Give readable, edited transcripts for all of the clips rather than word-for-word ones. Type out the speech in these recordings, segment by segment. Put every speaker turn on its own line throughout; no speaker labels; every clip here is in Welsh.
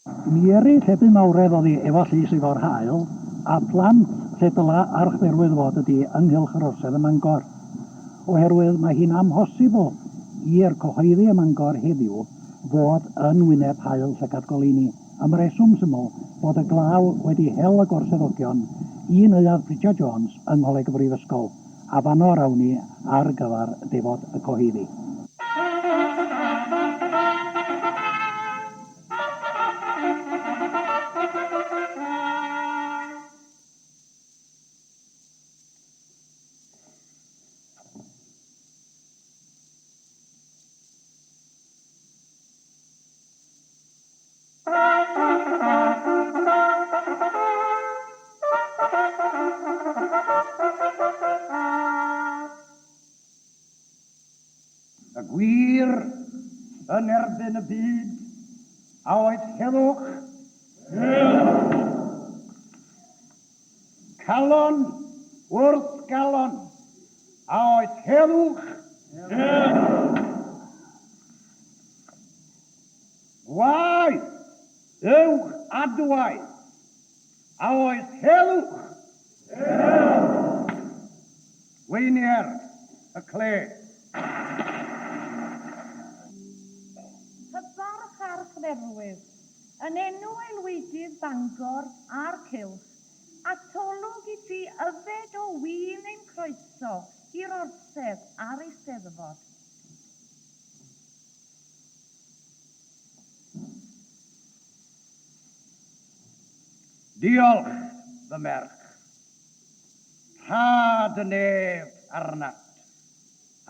Mieri lle bu mawredd oddi efo Llys Ifor Hael, a phlant lle dyla Archdderwydd fod ydi yng nghylch yr Orsedd ym Mangor. Oherwydd mae hi'n amhosibl i'r cyhoeddi ym Mangor heddiw fod yn wyneb haul llygad goleuni, am reswm syml bod y glaw wedi hel y gorseddogion i Neuadd Pritchard Jones yng Ngholeg y Brifysgol, a fanno yr awn ni ar gyfer defod y cyhoeddi.
Y gwir yn erbyn y byd, a oes heddwch? Heddwch! Calon wrth galon, a oes heddwch? Heddwch! Gwae yw'ch adwaith, A oes heddwch? Heddwch! Weinier y cled.
Hybarch Archdderwydd, yn enw aelwydydd Bangor a'r cylch, atolwg i ti yfed o win ein croeso i'r Orsedd a'r Eisteddfod.
Diolch, fy merch. Rhad y nef arnat,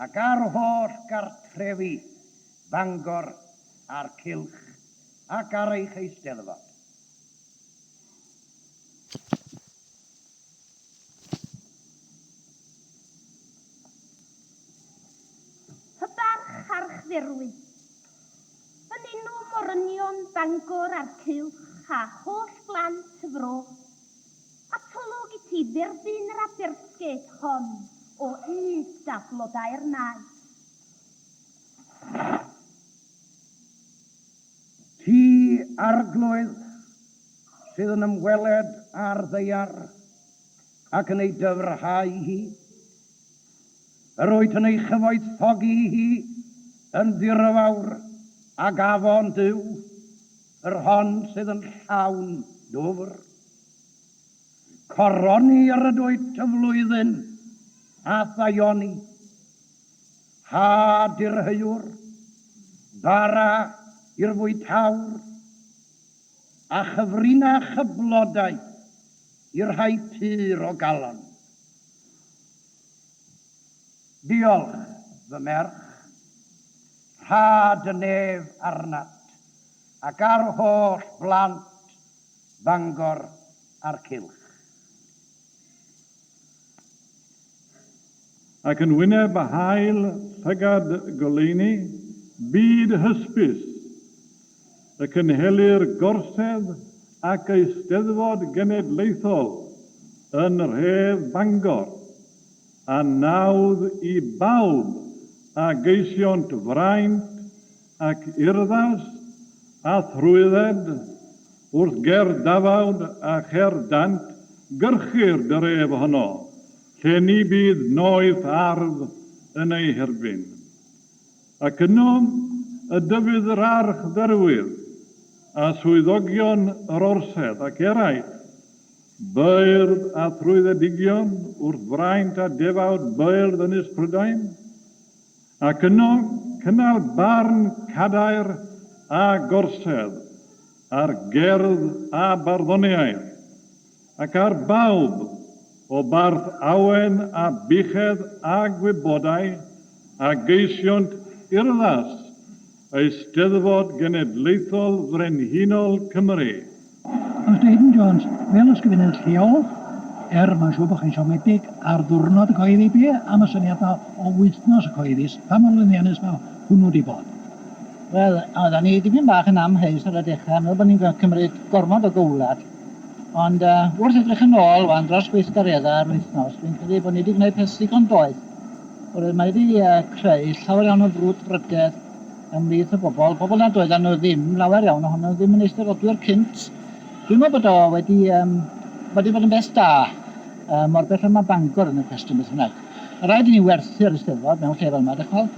ac ar holl gartrefi Bangor a'r cylch, ac ar eich eisteddfod.
Hybarch Archdderwydd. Yn enw morynion Bangor a'r cylch a holl blant y fro, atolwg i ti dderbyn yr aberthged hon o ŷd a blodau'r maes.
Ti, Arglwydd, sydd yn ymweled â'r ddaear ac yn ei dyfrhau hi. Yr wyt yn ei chyfoethogi hi yn ddirfawr ag afon Duw, yr hon sydd yn llawn dwfr. Coroni yr ydwyt y flwyddyn a thaioni. Had i'r heuwr, bara i'r fwytawr, a chyfrinach y blodau i'r rhai pur o galon. Diolch, fy merch. Rhad y nef arnat, ac ar holl blant Bangor a'r cylch.
Ac yn wyneb haul llygad goleuni byd hysbys, y cynhelir Gorsedd ac Eisteddfod Genedlaethol yn nhref Bangor, a nawdd i bawb a geisiont fraint ac urddas a thrwydded wrth ger dafawd a cher dant gyrchu'r dref honno, lle ni bydd noeth ardd yn ei herbyn. Ac yno y dyfydd yr archdderwydd, a swyddogion yr orsedd, ac eraill, beirdd a thrwyddedigion wrth fraint a defawd beirdd Ynys Prydain, ac yno cynnal barn cadair a gorsedd ar gerdd a barddoniaeth, ac ar bawb o barth awen a buchedd a gwybodau a geisiont urddas Eisteddfod Genedlaethol Frenhinol Cymru.
Mister Haydn Jones, fel ysgrifennydd lleol, er mae'n siŵr bod chi'n siomedig ar ddiwrnod y cyhoeddi, be am y syniad 'ma o wythnos y cyhoeddus, pa mor lwyddiannus mae hwnnw 'di bod?
Wel, oeddan ni dipyn bach yn amheus ar y dechrau, meddwl bod ni'n cymryd gormod o gowlad, ond wrth edrych yn ôl 'wan dros gweithgareddau yr wythnos, dwi'n credu bod ni wedi gwneud peth ddigon doeth, oherwydd mae wedi creu llawer iawn o frwdfrydedd. ymhlith y bobl, pobl nad oedden nhw ddim, lawer iawn ohonyn nhw ddim yn eisteddfodwyr cynt. Dwi'n meddwl bod o wedi, um, wedi bod yn beth da, uh, mor bell â mae Bangor yn y cwestiwn beth bynnag. Mae rhaid i ni werthu'r Eisteddfod mewn lle fel yma, dych ch'wel.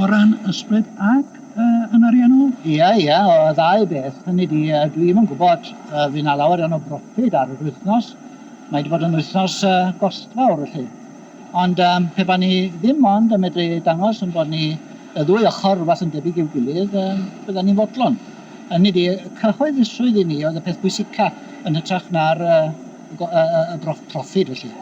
O ran ysbryd ac uh, yn ariannol?
Ia, ia, o ddau beth. Hynny di, uh, dwi ddim yn gwybod, uh, fydd 'na lawer iawn o broffid ar yr wythnos. Mae wedi bod yn wythnos uh, gostfawr felly. Ond um, pe ba ni ddim ond yn medru dangos yn bod ni y ddwy ochr rhywbeth yn debyg i'w gilydd, um, bydden ni'n fodlon. Hynny di, cyhoeddusrwydd i ni oedd y peth pwysica yn hytrach na'r uh, y, y, y proffid felly.